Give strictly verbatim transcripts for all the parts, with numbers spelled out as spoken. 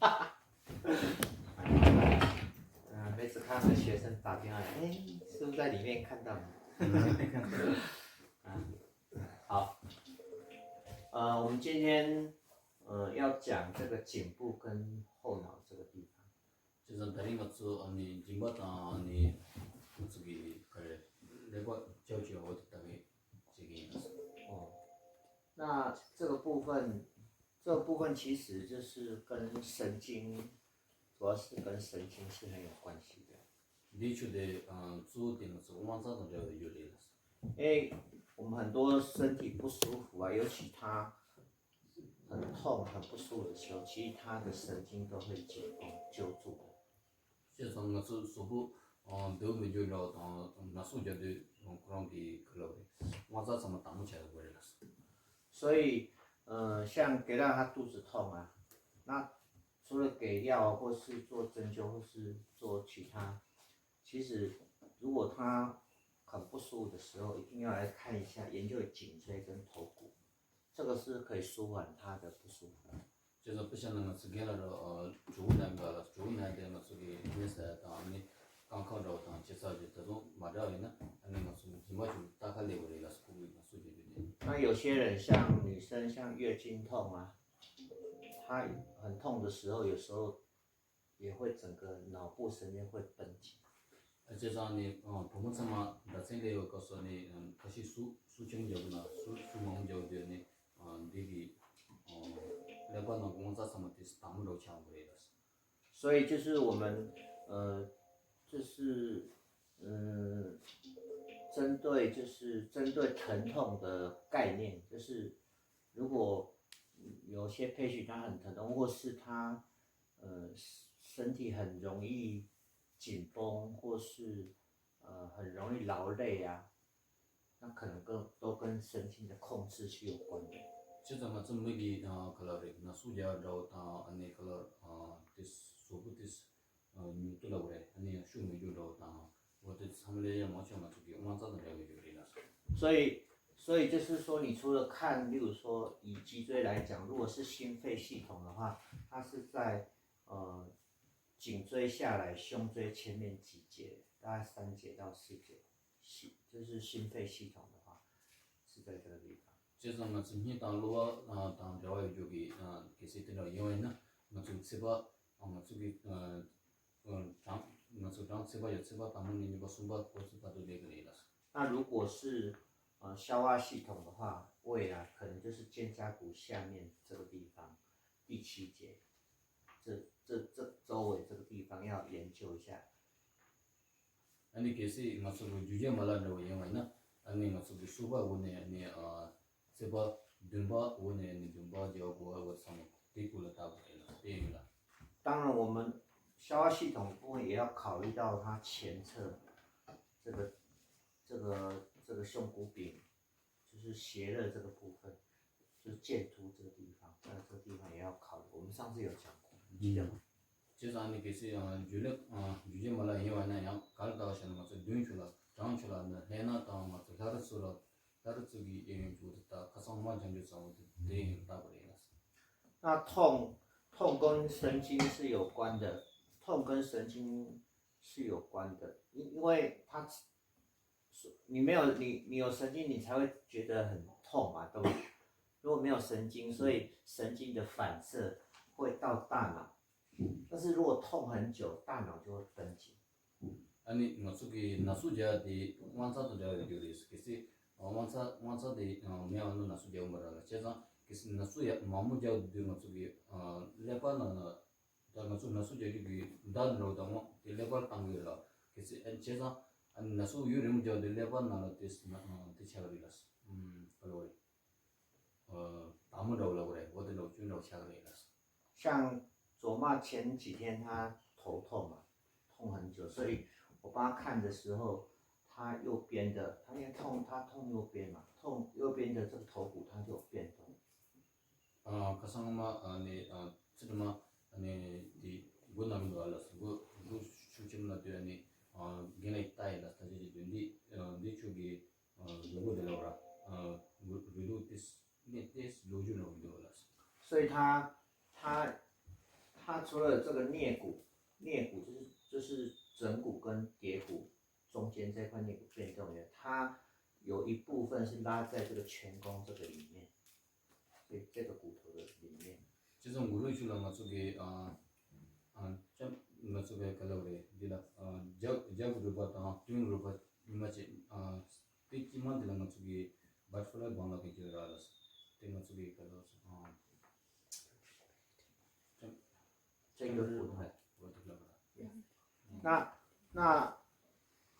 啊，每次看到学生打电话，哎，是不是在里面看到？啊，好，呃，我们今天呃要讲这个颈部跟后脑这个地方。 བྱས་ཙང་ད་རིང་ང་ཚོ་ཨ་ནི་མཇིང་པ་དང་ཨ་ནི་ང་ཚོ་གི་ག་རེ་ཀླད་པ་ཅའོ་ཅའོ་འོ་དེ་ལྟ་བུ་བྱེད་ཀྱི་ཡིན། 哦，那这个部分，这个部分其实就是跟神经，主要是跟神经是很有关系的。 འདིའི་ཆུ་དེ་གཙོ་བོ་དེ་ང་ཚོ་དབང་རྩ་དང་འབྲེལ་བའི་ཡོད་རེད། 因为我们很多身体不舒服啊，尤其他很痛、很不舒服的时候，其实他的神经都会紧绷、揪住的。 བྱས་ཙང་ང་ཚོ་གཟུགས་པོ་སྡུག་མི་འཇུག་འདྲ་བ་དང་ན་ཟུག་རྒྱག་དུས་ཁོ་རང་གི་ག་ལབ་རེད། དབང་རྩ་ཚང་མ་དྭངས་མོ་ཆགས་ཡོད་རེད་ལ། 所以，呃，像给到他肚子痛啊，那除了给药或是做针灸或是做其他，其实如果他很不舒服的时候，一定要来看一下，研究颈椎跟头骨，这个是可以舒缓他的不舒服。 བྱས་ཙང་དཔེ་བཞག་ན་ང་ཚོ་རྒན་ལགས་ར་གྲོད་ཁོག་ན་ཡིན་པ་ལ། གྲོད་ཁོག་ན་ཡིན་དེ་ང་ཚོ་གི་ནད་ཟ་ཡ་དང་ནི་རྐང་ཁག་འདྲ་བ་དང་བྱས་ཙང་ཅིག་ད་དུང་མ་འདྲ་བ་ཡིན་ན་ཨ་ནི་ང་ཚོ་མཇིང་པ་ཅིག་རྟ་ཁ་ལས་པ་རེད་ལ། སྐུ་གི་ང་ཚོ་རྒྱུ་རྒྱུ་དེ། 那有些人像女生，像月经痛啊，她很痛的时候，有时候也会整个脑部神经会绷紧。 བྱས་ཙང་ནི་བུ་མོ་ཚང་མ་ཟླ་མཚན་སླེབས་ཡོད་སྐབས་སུ་ནི་ཁ་ཤས་ཟུག་ཟུག་ཆེན་པོ་རྒྱག་གི་ན་ཟུག་ཟུག་མང་པོ་རྒྱག་དུས་ནི་འདི་གི་ཀླད་པ་ནང་དབང་རྩ་ཚང་མ་དེ་དྭངས་མོ་འདྲ་བོ་ཆགས་ཡོང་གི་རེད་ལ། 所以就是我们呃，就是嗯，针对就是针对疼痛的概念，就是如果有些 patient 他很疼痛，或是他呃身体很容易紧绷，或是呃很容易劳累啊，那可能跟都跟神经的控制是有关的。 བྱས་ཙང་ང་ཚོ་མི་གི་ག་ལབ་རེད། ན་ཟུག་རྒྱག་འདྲ་བོ་དང་ཨ་ནི་ག་ལབ་དེ་གཟུགས་པོ་དེ་མྱུར་དུ་ལབ་རེད། ཨ་ནི་ཡང་ཤུགས་མི་འཇུག་འདྲ་བོ་དང་འོ་དེ་ཚང་མ་ལས་ཡང་མང་ཆེ་བ་ང་ཚོ་གི་དབང་རྩ་དང་འབྲེལ་བའི་ཡོད་རེད་ལ། 所以，所以就是说，你除了看，例如说以脊椎来讲，如果是心肺系统的话，它是在呃颈椎下来，胸椎前面几节，大概三节到四节，系就是心肺系统的话，是在这个地方。 བྱས་ཙང་ང་ཚོ་སྙིང་དང་གློ་བ་དང་འབྲེལ་བ་ཡོད་རྒྱུ་གི་གལ་སྲིད་དེ་འདྲ་ཡིན་པ་ཡིན་ན་ང་ཚོ་ཚིགས་པ་ང་ཚོ་གི་བྲང་ང་ཚོ་བྲང་ཚིགས་པ་ཡོད། ཚིགས་པ་དང་པོ་ནས་གཉིས་པ་གསུམ་པ་ཁོ་ཚོ་བར་དུ་སླེབས་ཀྱི་རེད་ལ། 那如果是呃消化系统的话，胃啊，可能就是肩胛骨下面这个地方，第七节，这这这周围这个地方要研究一下。 ཨ་ནི་གལ་སྲིད་ང་ཚོ་གི་རྒྱུ་རྐྱེན་མ་ལག་འདྲ་བོ་ཡིན་པ་ཡིན་ན་ཨ་ནི་ང་ཚོ་གི་གསུམ་པ་འོ་ནས་ཨ་ནི་ཚིགས་པ། བདུན་པ་འོ་ནས་ཨ་ནི་བདུན་པ་བརྒྱད་པ་དགུ་པ་བར་ཚང་མ་དེ་ཀུན་ལ་བརྟག་དགོས་རེད་ལ། དེ་ཡིན་ལ། 当然，我们消化系统部分也要考虑到它前侧这个这个这个胸骨柄，就是斜肋这个部分，就是剑突这个地方，那这个地方也要考虑。我们上次有讲过，你记得吗？ བྱས་ཙང་ནི་གལ་སྲིད་ཡང་རྒྱུ་ལེགས་རྒྱུ་རྐྱེན་མ་ལག་ཡིན་པ་ན་ཡང་ག་རེ་བལྟ་བ་ཞེ་ན་ང་ཚོ་མདུན་ཕྱོགས་ལ་བྲང་ཕྱོགས་ལ་ནི་ལྷས་ནག་དང་ང་ཚོ་ལྷ་རི་ཚོ་ལ་ལྷ་རི་ཚོ་གི་གཡས་གཡོན་གྱི་འོ་དེ་ལྟ་ཁ་སང་མ་བྱང་རྒྱུ་ཚང་འོ་དེ་དེ་ཡིན་བལྟ་དགོས་རེད་ལ། 那痛痛跟神经是有关的，痛跟神经是有关的，因因为它你没有你你有神经，你才会觉得很痛嘛，对不对？如果没有神经，所以神经的反射会到大脑，但是如果痛很久，大脑就会绷紧。 ཨ་ནི་ང་ཚོ་གི་ན་ཟུག་རྒྱག་དེ་དབང་རྩ་དང་འབྲེལ་བའི་རྒྱུ་རེད། གལ་སྲིད་དབང་རྩ་དབང་རྩ་དེ་མེད་པ་ན་ན་ཟུག་རྒྱག་གི་མ་རེད་ལ། བྱས་ཙང་གལ་སྲིད་ན་ཟུག་ཡ་མང་པོ་རྒྱག་དུས་ང་ཚོ་གི་ཀླད་པ་ནང་ལ་ད་ང་ཚོ་ན་ཟུག་རྒྱག་རྒྱུ་གི་མདའ་འདྲ་བོ་དང་དེ་ཀླད་པར་བཏང་གི་ཡོད་ལ། གལ་སྲིད་ཨ་ནི་བྱས་ཙང་ཨ་ནི་ན་ཟུག་ཡུན་རིང་པོ་རྒྱག་དུས་ཀླད་པ་ནང་ལ་དེ་དེ་ཆགས་ཀྱི་རེད་ལ། ག་ལབ་དགོས་རེད། དྭངས་མོ་འདྲ་བོ་ལབ་དགོས་རེད། འོ་དེ་འདྲ་བོ་ཅུང་འདྲ་བོ་ཆགས་ཀྱི་རེད་ལ། 像卓玛前几天他头痛嘛，痛很久，所以我帮他看的时候，他右边的，他因为痛，他痛右边嘛，痛右边的这个头骨它就有变动。 ཁ་སང་མ་ནི་ཚེ་དྲི་མ་ནི་དེ་མགོ་ན་གི་འདུག་ཨ་ལ། མགོ་མགོ་ཤུགས་ཆེན་པོ་ན་དུས་ནི་རྒན་ལགས་ཀྱིས་ལྟ་ཡིན་ལ། ད་ཆ་ཅིག་དུས་འདི་འདི་ཆོས་ཀྱི་ལུས་པོ་དེ་ལ་ར་རུས་ལུགས་ཏིས་ནི་ཏིས་ལོ་རྒྱུས་ནང་གི་འདུག་ལ། 所以他他它除了这个颞骨，颞骨就是就是枕骨跟蝶骨中间这块颞骨变动以外，它有一部分是拉在这个颧弓这个里面，所以这个骨头的里面。 སྤྱི་ཚོགས་མགོ་ལོག་ཤུགས་ལ་ང་ཚོ་གི་ཨ་ཨ་ཅམ་ང་ཚོ་གི་ག་ལ་བ་རེད་འདི་ལ་ཨ་རྒྱབ་རྒྱབ་རུས་པ་དང་མདུན་རུས་པ་ཉི་མ་བྱས་ཨ་དེ་དཀྱིལ་མ་འདི་ལ་ང་ཚོ་གི་butterfly bone ལ་གི་རྒྱུ་ར་ལ་དེ་ང་ཚོ་གི་ག་ལ་བ་ཨ་ཅམ 这个骨头。我都不知道。那那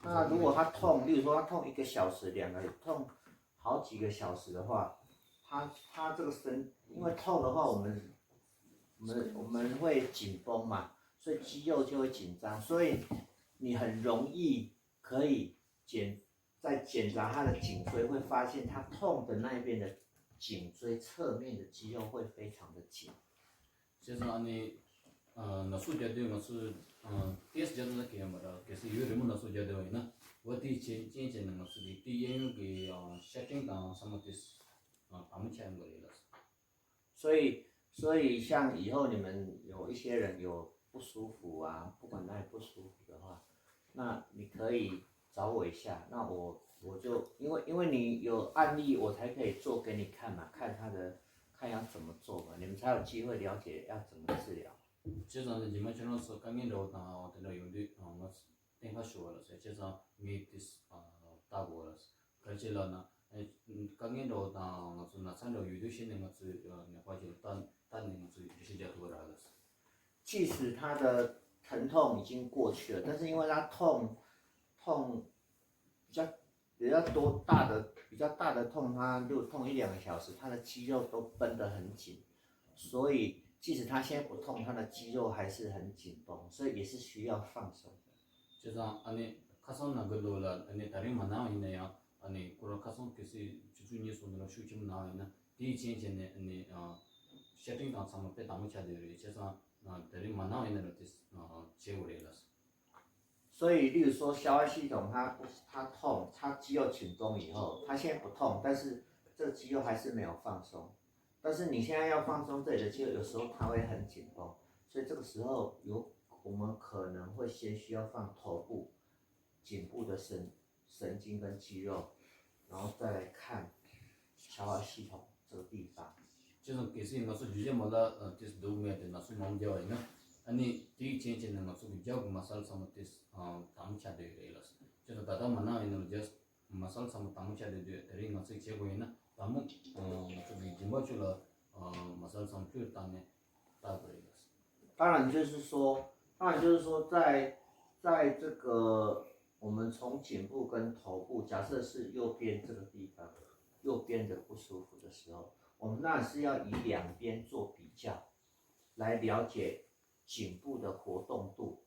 那如果他痛，例如说他痛一个小时、两个，痛好几个小时的话，他他这个身，因为痛的话，我们我们我们会紧绷嘛，所以肌肉就会紧张，所以你很容易可以检在检查他的颈椎，会发现他痛的那一边的颈椎侧面的肌肉会非常的紧。 བྱས་ཙང་ཨ་ནི་ན་ཚོད་རྒྱག་དུས་ང་ཚོས་ཏེས་རྒྱག་དུས་ན་གལ་ཡོད་མ་རེད། གལ་སྲིད་ཡུན་རིང་པོ་ན་ཚོད་རྒྱག་དུས་ཡིན་ན་འོ་དེའི་རྐྱེན་རྐྱེན་བྱས་ནས་ང་ཚོ་གི་དེའི་གཡས་གཡོན་གྱི་ཤ་སྤྲིན་དང་ཚང་མ་ཏེས་དྭངས་མོ་ཆགས་ཡོང་གི་རེད་ལགས། 所以所以像以后你们有一些人有不舒服啊，不管哪里不舒服的话，那你可以找我一下，那我我就因为因为你有案例，我才可以做给你看嘛，看他的看要怎么做嘛，你们才有机会了解要怎么治疗。 བྱས་ཙང་ནི་རྗེས་མ་ཁྱེད་རང་ཚོ་དཀའ་ངལ་འདྲ་བོ་དང་དེ་འདྲ་ཡོང་དུས་ང་ཚོ་གཏན་འཁེལ་ཞུ་བ་ལ་ཟེར། བྱས་ཙང་ངས་དེ་ལྟ་དགོས་ལ་ཟེར། ག་རེ་བྱས་ལབ་ན་དཀའ་ངལ་འདྲ་བོ་དང་ང་ཚོ་ན་ཚ་འདྲ་བོ་ཡོད་དུས་ཤེས་ནས་ང་ཚོས་ནད་པ་ཅིག་ལ་ལྟ་ལྟ་ནས་ང་ཚོས་འགྲེལ་བཤད་རྒྱག་ཐུབ་པ་རེད་ལ་ཟེར། 即使他的疼痛已经过去了，但是因为他痛痛比较比较多大的比较大的痛，他就痛一两个小时，他的肌肉都绷得很紧，所以即使他现在不痛，他的肌肉还是很紧绷，所以也是需要放松的。 བྱས་ཙང་ཨ་ནི་ཁ་སང་ན་གི་ལོ་ལ་ཨ་ནི་ད་རིང་མ་ན་བ་ཡིན་ན་ཡང་ཨ་ནི་ཁོ་རང་ཁ་སང་གལ་སྲིད་ཆུ་ཚོད་གཉིས་གསུམ་འདི་ལ་ཤུགས་ཆེན་པོ་ན་བ་ཡིན་ན་དེའི་རྐྱེན་བྱས་ནས་ཨ་ནི་ཤ་སྤྲིན་དང་ཚང་མ་དཔེ་དྭངས་མོ་ཆགས་བསྡད་རེད། བྱས་ཙང་ད་རིང་མ་ན་བ་ཡིན་ན་ལ་དེ་བྱེད་དགོས་རེད་ལ། 所以，例如说消化系统它它痛，它肌肉紧绷以后，它现在不痛，但是这个肌肉还是没有放松。但是你现在要放松这里的肌肉，有时候它会很紧绷，所以这个时候有我们可能会先需要放头部、颈部的神神经跟肌肉，然后再来看消化系统这个地方。 བྱས་ཙང་གལ་སྲིད་ང་ཚོ་རྒྱུ་རྐྱེན་མ་ལ་དེ་སྡུག་མེད་དེ་ན་ཚོད་མང་རྒྱག་པ་ཡིན་ན་ཨ་ནི་དེའི་རྐྱེན་བྱས་ནས་ང་ཚོ་གི་རྒྱབ་ཀྱི་མ་སལ་ཚང་མ་དེ་དྭངས་མོ་ཆགས་བསྡད་ཡོད་རེད་ལ། བྱས་ཙང་ད་ལྟ་མ་ན་བ་ཡིན་ན་རྒྱབ་མ་སལ་ཚང་མ་དྭངས་མོ་ཆགས་བསྡད་དུས་དེ་རིང་ང་ཚོས་བྱེད་དགོས་ཡིན་ན་དྭངས་མོ་ང་ཚོ་གི་མགྲིན་པ་ཚོ་ལ་མ་སལ་ཚང་མ་ཕུད་བཏང་ནས་ལྟ་དགོས་རེད་ལ། 当然就是说，当然就是说在，在这个我们从颈部跟头部，假设是右边这个地方，右边的不舒服的时候，我们当然是要以两边做比较，来了解颈部的活动度、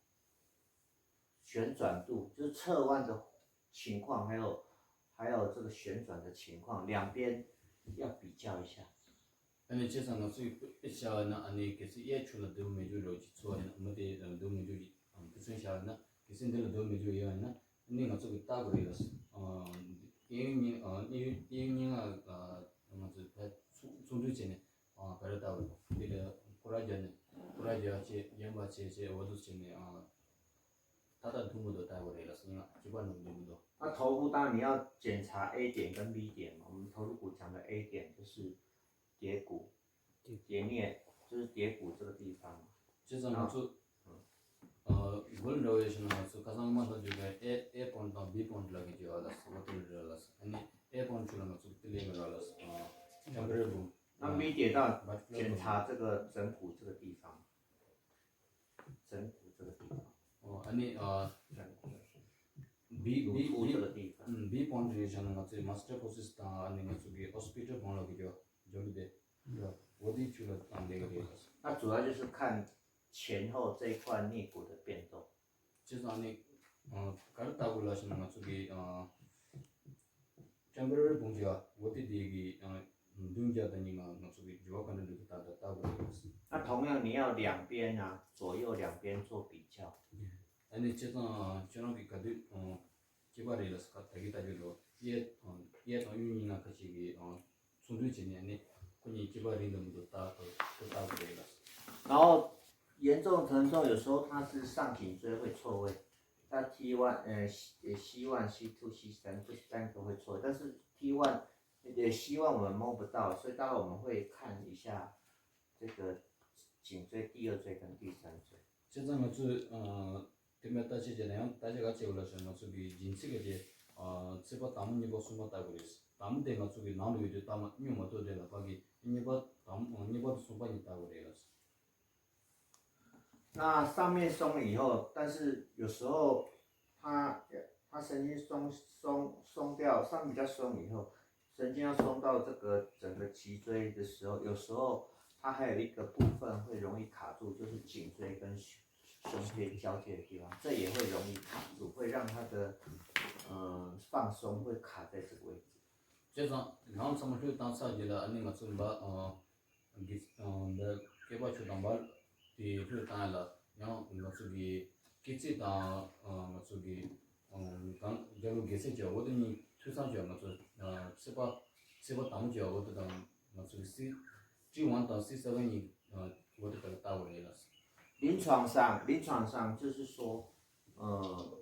旋转度，就是侧弯的情况，还有还有这个旋转的情况，两边要比较一下。 ཨ་ནི་བྱས་ཙང་ང་ཚོས་དཔེ་བཞག་ན་ཨ་ནི་གལ་སྲིད་གཡས་ཕྱོགས་ལ་སྡུག་མེད་རྒྱུ་རོ་ཅིག་ཚོ་ཡིན་ན་མི་དེ་སྡུག་མེད་རྒྱུ་ཅིག་དུས་ཚོད་བཞག་ན་གལ་སྲིད་འདི་ལ་སྡུག་མེད་རྒྱུ་ཡོད་ཡིན་ན་ཨ་ནི་ང་ཚོ་གི་ལྟ་དགོས་རེད་ལ། གཡས་གཡོན་གཡས་གཡོན་ང་ང་ཚོས་ཕར་ཚུར་ཚུར་འདྲུད་བྱས་ནས་ག་རེ་ལྟ་དགོས་རེད། འདི་ལ་སྐོར་ར་རྒྱག་ནས་སྐོར་ར་རྒྱག་བྱས་གཡོན་པ་བྱས་བྱས་འོ་འདུག་བྱས་ནས་ད་ལྟ་སྡུག་མི་འདུག་ལྟ་དགོས་རེད་ལ། གཡས་ང་སྐྱིད་པ་འདུག་སྡུག་མི་འདུག 那头部当然你要检查 A 点跟 B 点嘛，我们头部骨讲的 A 点就是 蝶骨，蝶颞就是蝶骨这个地方。 བྱས་ཙང་ང་ཚོ་མགོ་ལ་འདྲ་བའི་ཞིག་ན་ང་ཚོ་ཁ་སང་མ་ཐག་བརྗོད་པའི་A A point དང་B point ལ་གི་བརྗོད་ཨ་ལ་སོ་ཏི་ལ་ར་ལ་སོ། ཨ་ནི་A point ཆུ་ལ་ང་ཚོ་ཏི་ལེ་མི་ར་ལ་སོ། temporal bone 那 B 点到检查这个枕骨这个地方，枕骨这个地方。 ཨ་ནི B B B B point རེད་བྱས་ན་ང་ཚོའི་mastocytosis དང་ཨ་ནི་ང་ཚོ་གི་occipital bone ལ་གི་བརྗོད་བརྗོད་ལུགས་དེ། འོ་དེ་ཆུ་ལ་དང་ལས་ཀ་རེད། 那主要就是看前后这一块颞骨的变动。 བྱས་ཙང་ནི་ག་རེ་ལྟ་དགོས་ལབ་ཞེ་ན་ང་ཚོ་གི་temporary bone རྒྱུ་འོ་དེ་དེ་གི་མདུན་རྒྱབ་དང་གཉིས་ང་ང་ཚོ་གི་རྒྱུ་བ་ག་འདྲ་འདུག་ལྟ་ལྟ་ལྟ་དགོས་རེད། 那同样你要两边啊，左右两边做比较。 ཨ་ནི་བྱས་ཙང་ཁྱེད་རང་གི་ག་དུས་སྐྱིད་པ་རེད་ལ་ད་གི་ལྟ་རྒྱུ་འགྲོ་གཡས་གཡས་དང་གཡོན་གཉིས་ང་ཁ་ཅིག་གི་ཚོང་འདུས་བྱས་ནས་ནི་ཁོ་གཉིས་སྐྱིད་པ་རེད་འདུག་མི་འདུག་ལྟ་ལྟ་ལྟ་དགོས་རེད་ལ། 然后严重疼痛有时候它是上颈椎会错位，那 T one 呃 C one、C two、C three 这三个会错，但是 T one 那个 C one 我们摸不到，所以大概我们会看一下这个颈椎第二椎跟第三椎。 བྱས་ཙང་ང་ཚོས་དེ་མ་ལྟ་ཅི་བྱས་ན་ཡང་ལྟ་ཅི་ག་བྱས་པ་ལ་ཞེ་ན་ང་ཚོ་གི་སྦྱིན་སྲེག་གི་ཚེ་ཚེ་པ་དང་པོ་གཉིས་པ་གསུམ་པ་ལྟ་དགོས་རེད། དང་པོ་དེ་ང་ཚོ་གི་ནང་ལ་ཡོད་དུས་ལྟ་མ་སྙོམས་མ་ཐུབ་དེ་ལ་ཕ་གི་གཉིས་པ་དང་གཉིས་པ་དང་གསུམ་པ་གཉིས་ལྟ་དགོས་རེད་ལ། 那上面松了以后，但是有时候它它神经松松松掉，上面比较松以后，神经要松到这个整个脊椎的时候，有时候它还有一个部分会容易卡住，就是颈椎跟胸胸椎交界的地方，这也会容易卡住，会让它的呃放松会卡在这个位置。 བྱས་ཙང་ནང་ཚང་མ་ལྷོད་བཏང་ཚར་རྗེས་ལ་ཨ་ནི་ང་ཚོ་འབའ་འདི་འདི་སྐེད་པ་ཆུ་དང་འབའ་དེ་ལྷོད་བཏང་ཡ་ལ་ཡང་ང་ཚོ་གི་སྐེ་ཚེ་དང་ང་ཚོ་གི་གང་རྒྱབ་ལོགས་སྒལ་ཚིགས་བྱས་འོ་དེ་གཉིས་ཐུག་ཚང་བྱས་ང་ཚོ་ཚེ་པ་ཚེ་པ་དང་པོ་བྱས་འོ་དེ་དང་ང་ཚོ་གི་སི་ཊི་ཝན་དང་སི་སེ་ཝན་གཉིས་འོ་དེ་ལྟ་བུ་རེད་ལ། 临床上，临床上就是说，呃，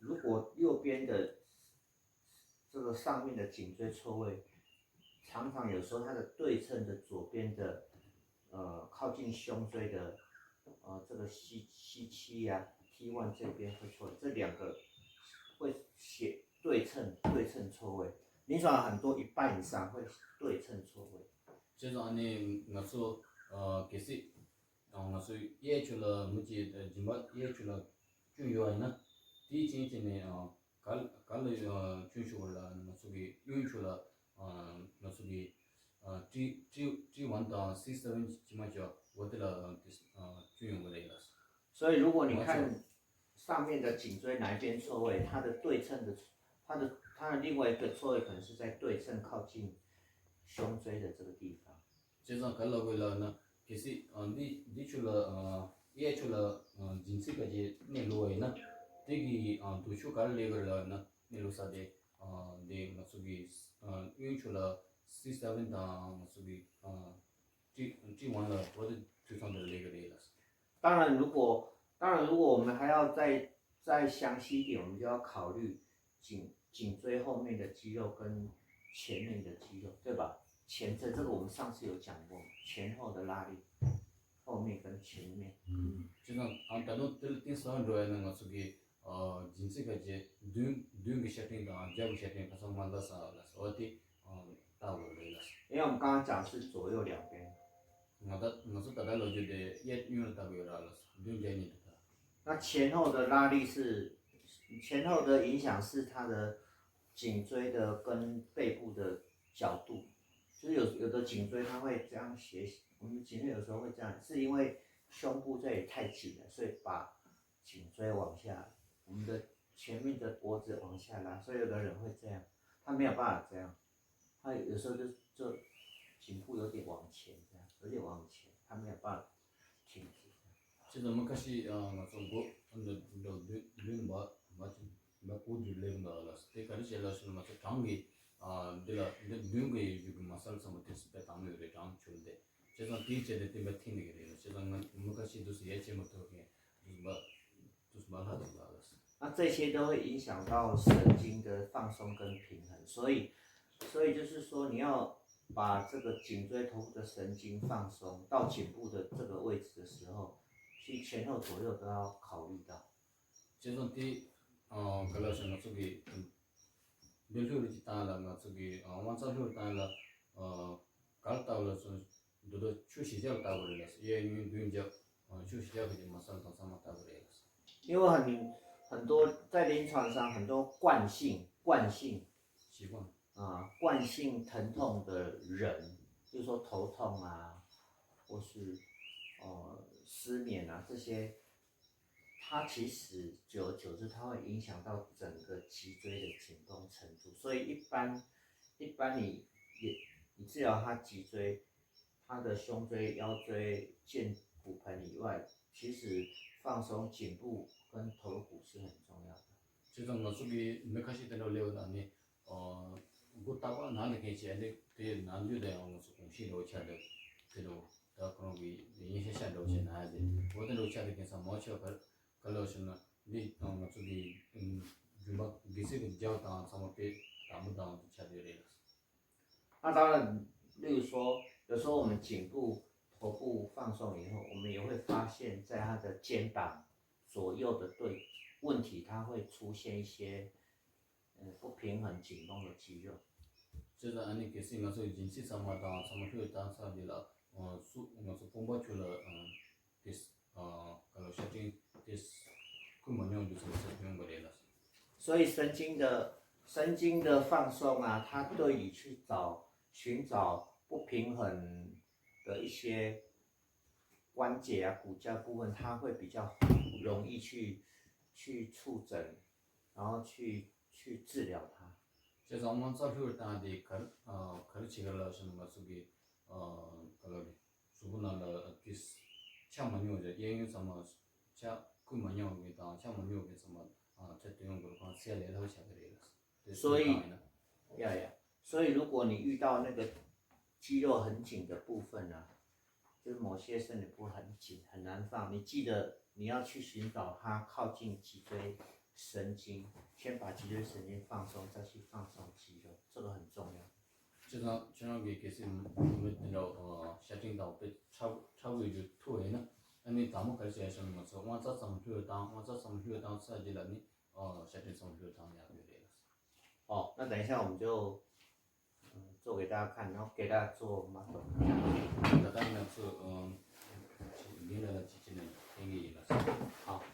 如果右边的这个上面的颈椎错位，常常有时候它的对称的左边的，呃，靠近胸椎的，呃，这个 C C 七呀、T one 这边会错，这两个会写对称对称错位，临床很多一半以上会对称错位。 བྱས་ཙང་ཨ་ནི་ང་ཚོ་གལ་སྲིད་ང་ཚོ་གཡས་ཕྱོགས་ལ་མི་གཅིག་སྦྱིན་པ་གཡས་ཕྱོགས་ལ་བསྐྱོན་ཡོད་པ་ཡིན་ན། དེའི་རྐྱེན་གྱིས་ནི་ག་ག་ལ་བསྐྱོན་ཆོག་པ་ལ་ང་ཚོ་གི་གཡོན་ཕྱོགས་ལ་ང་ཚོ་གི་ཊི་ཊི་ཊི་ཝན་དང་སི་སེ་ཝན་ཅི་མ་ཅོ་འོ་དེ་ལ་བསྐྱོན་ཡོང་གི་རེད་ལ། 所以如果你看上面的颈椎哪一边错位，它的对称的，它的它的另外一个错位可能是在对称靠近胸椎的这个地方。 བྱས་ཙང་ག་ལ་དགོས་ལབ་ན་གལ་སྲིད་འདི་འདི་ཕྱོགས་ལ་གཡས་ཕྱོགས་ལ་སྦྱིན་སྲེག་ག་ཅེ་གནས་ལུགས་པ་ཡིན་ན་དེ་གི་འདུག་ཕྱོགས་ག་ལ་ལས་དགོས་ལབ་ན་གནས་ལུགས་ས་དེ་དེ་ང་ཚོ་གི་གཡོན་ཕྱོགས་ལ་སི་སེ་ཝན་དང་ང་ཚོ་གི་ཊི་ཊི་ཝན་ལ་འོ་དེ་དུས་ཚང་དེ་ལས་ཀྱི་རེད་ལ། 当然，如果当然如果我们还要再再详细一点，我们就要考虑颈颈椎后面的肌肉跟前面的肌肉，对吧？前侧这个我们上次有讲过，前后的拉力，后面跟前面。 བྱས་ཙང་ད་དུང་དེ་ལ་གཏིང་ཟབ་འགྲོ་ཡ་ན་ང་ཚོ་གི་སྦྱིན་སྲེག་ག་ཅེ་མདུན་མདུན་གྱི་ཞབས་བརྟན་དང་རྒྱབ་ཀྱི་ཞབས་བརྟན་ཁ་སང་མ་འདྲ་ས་ལ་འོ་དེ་ལྟ་དགོས་རེད་ལ། 因为我们刚刚讲的是左右两边， ང་ད་ང་ཚོ་ད་ལྟ་ལོ་རྒྱུས་དེ་གཡས་གཡོན་ལ་ལྟ་དགོས་ར་ལ་མདུན་རྒྱབ་གཉིས་དེ་ལྟ། 那前后的拉力是前后的影响是它的颈椎的跟背部的角度，就是有有的颈椎它会这样斜，我们颈椎有时候会这样，是因为胸部这里太紧了，所以把颈椎往下，我们的前面的脖子往下拉，所以有的人会这样，他没有办法这样，他有时候就就颈部有点往前这样，有点往前，他没有办法挺直。 ཅི་ཙམ་མ་ཁ་ཤས་ང་ཚོ་མགོ་འདི་འདི་མདུན་མདུན་མ་མ་ཅི་མ་གུ་འདི་ལེགས་འདུག་ལ། དེ་ག་རེ་བྱས་ལ་ཞུ་ན་ང་ཚོ་བྲང་གི་འདི་ལ་འདི་མདུན་གི་ཡུལ་གྱི་མ་སལ་ཚང་མ་དེ་སི་པེ་དང་ནི་ཡོད་རེད། བྲང་ཆུ་དེ་བྱས་ཙང་དེའི་ཆེད་དུ་དེ་མ་ཐིང་ནི་གི་རེད། བྱས་ཙང་ང་མ་ཁ་ཤས་འདུག་སེ་ཡ་ཆེ་མ་ཐོག་གི་འདུག་མ་འདུག་མ་ལྷ་འདུག་ལ། 那这些都会影响到神经的放松跟平衡，所以所以就是说，你要把这个颈椎头部的神经放松到颈部的这个位置的时候，其实前后左右都要考虑到。 བྱས་ཙང་དེ་ག་ལ་ཞེ་ན་ང་ཚོ་གི་འདི་ལྷོད་རུ་ཅིག་བཏང་ལ་ང་ཚོ་གི་དབང་རྩ་ལྷོད་བཏང་ལ་ག་ལ་ལྟ་བ་ལ་སོ་འདི་དོ་ཆུ་ཞི་བྱ་ལ་ལྟ་བ་རེད་ལ། གཡས་གཡོན་མདུན་རྒྱབ་ཆུ་ཞི་བྱ་གི་མ་སལ་དང་ཚང་མ་ལྟ་བ་རེད་ལ། 因为很很多在临床上很多惯性惯性 习惯。 啊、惯性疼痛的人，比如说头痛啊，或是呃失眠啊这些，它其实久而久之，它会影响到整个脊椎的紧绷程度。所以一般一般你也你治疗他脊椎，他的胸椎、腰椎、肩骨盆以外，其实放松颈部跟头骨是很重要的。 བྱས་ཙང་ང་ཚོ་གི་མི་ཁ་ཤས་དེ་འདྲ་ལེའུ་ནང་ནས་མགོ་རྟག་པར་ན་ནི་མཁན་ཆེ་འདི་དེ་ན་རྒྱུ་དེ་ཡང་ང་ཚོ་གོང་ཤེས་འདྲ་བོ་ཆགས་འདུག་དེ་འདྲ་བོ་ད་ཁོ་རང་གི་ཡིན་ཤེས་ཤ་འདྲ་བོ། ཞེས་ན་ཡ་དེ་འོ་དེ་འདྲ་ཆགས་དེ་གན་ས་མོ་ཆོད་པར་ག་ལ་ཞེ་ན་འདི་ང་ཚོ་གི་རྒྱུན་པ་གི་སྲིད་ཀྱི་རྒྱབ་དང་ཚང་མ་དཔེ་དམ་པོ་དང་དུ་ཆགས་དེ་རེད་ལ།那当然，例如说，有时候我们颈部、头部放松以后，我们也会发现，在他的肩膀左右的对问题，它会出现一些嗯不平衡、紧绷的肌肉。 ཅེས་ཨ་ནི་གལ་སྲིད་ང་ཚོ་སྦྱིན་སྲེག་ཚང་མ་དང་ཚང་མ་ལྷོད་བཏང་ཚར་འདི་ལ་སུ་ང་ཚོ་དཔུང་པ་ཁྱོད་ལ་དེ་ག་ལ་ཤ་སྤྲིན་དེ་ཁུ་མ་མྱོང་རྒྱུ་ཚང་མ་ཡོང་པ་རེད་ལ། 所以神经的神经的放松啊，它对于去找寻找不平衡的一些关节啊、骨架部分，它会比较容易去去触诊，然后去去治疗它。 བྱས་ཙང་དབང་རྩ་ལྷོད་བཏང་དེ་ག་རེ་ག་རེ་བྱེད་ག་ལ་ཞེ་ན་ང་ཚོ་གི་ག་ལ་རེད། གཟུགས་པོ་ནང་ལ་ཏིས་ཆ་མ་ཉོ་བའི་གཡས་གཡོན་ཚང་མ་ཆ་ཁུ་མ་ཉོ་བའི་དང་ཆ་མ་ཉོ་བའི་ཚང་མ་ཚད་དུ་ཡོང་དགོས་གང་ཚད་ལས་སླ་བོ་ཆགས་ཀྱི་རེད་ལ། 所以，呀呀，所以如果你遇到那个肌肉很紧的部分呢，就是某些身体部位很紧很难放，你记得你要去寻找它靠近脊椎神经，先把脊椎神经放松，再去放松肌肉，这个很重要。 ཁྱེད་རང་ཁྱེད་རང་གིས་གལ་སྲིད་མི་དེ་འདྲ་ཤ་སྤྲིན་དང་དཔེ་ཁྲ་ཁྲ་བོའི་རྒྱུ་ཐུག་ཡིན་ན་ཨ་ནི་དང་པོ་ག་རེ་བྱས་ཤེ་ན་ང་ཚོ་དབང་རྩ་ཚང་ལྷོད་བཏང་དབང་རྩ་ཚང་ལྷོད་བཏང་ཚར་རྗེས་ལ་ནི་ཤ་སྤྲིན་ཚང་ལྷོད་བཏང་ཡག་ཡོད་རེད། 好，那等一下我们就嗯做给大家看，然后给大家做 model。 ད་ལྟ་ང་ཚོ་འདི་འདྲ་ལ་ཅི་བྱས་ནས་ཐེངས་ཡིན་ལ། 好，